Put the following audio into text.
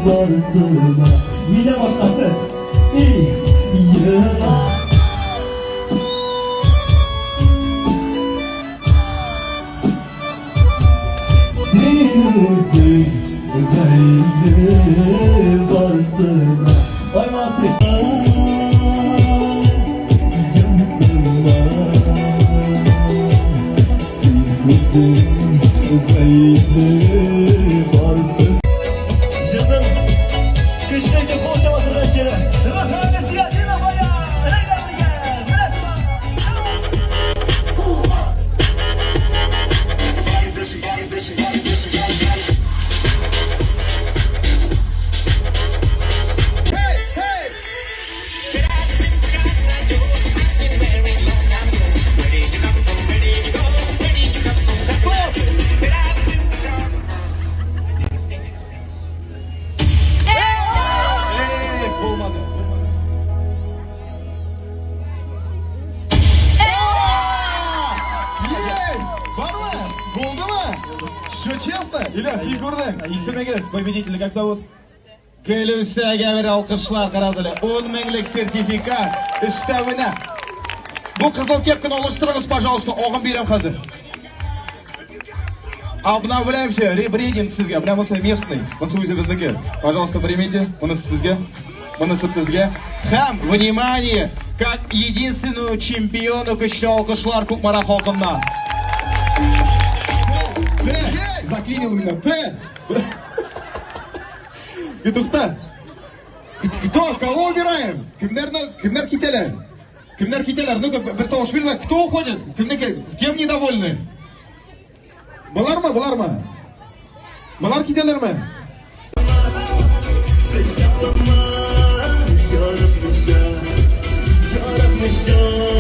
Барысына. Миннән башка сез. И, ела. Син үзең гаепле барысына. Ай, молодцы. Янсыннар. Син үзең гаепле барысына. Җырның көчле итеп кул чаба торган җыры. Рәхмәт сезгә, Дина Баян! Рәйдә бергә! Менә шулай! Эх, булмады. Есть! Бармы? Булдымы? Что, честно? Ильяс, син күрдең? Исемегез, победителя как зовут? Гөлүсәгә бер алкышлар карагыз әле. 10 меңлек сертификат өстәвенә. Бу кызыл кепканы алыштырыгыз, пожалуйста, агын бирәм хәзер. Обновляемся, ребрендинг сезгә, менә монысы местный, монысы үзебезнеке. Пожалуйста, примите, монысы сезгә, монысы сезгә. Һәм, внимание, как единственную чемпиону көчле алкышлар Кукмара халкыннан. Т, заклинил меня, Т. И тукта. Кто, кого убираем? Кемнәр, кемнәр китәләр? Кемнәр китәләр? Ну-ка, бер тавыш бирегез. Кто уходит? Кемнеке? Кем недовольны? Болармы, болармы? Болар китәләрме? Яратмыша, яратмыша.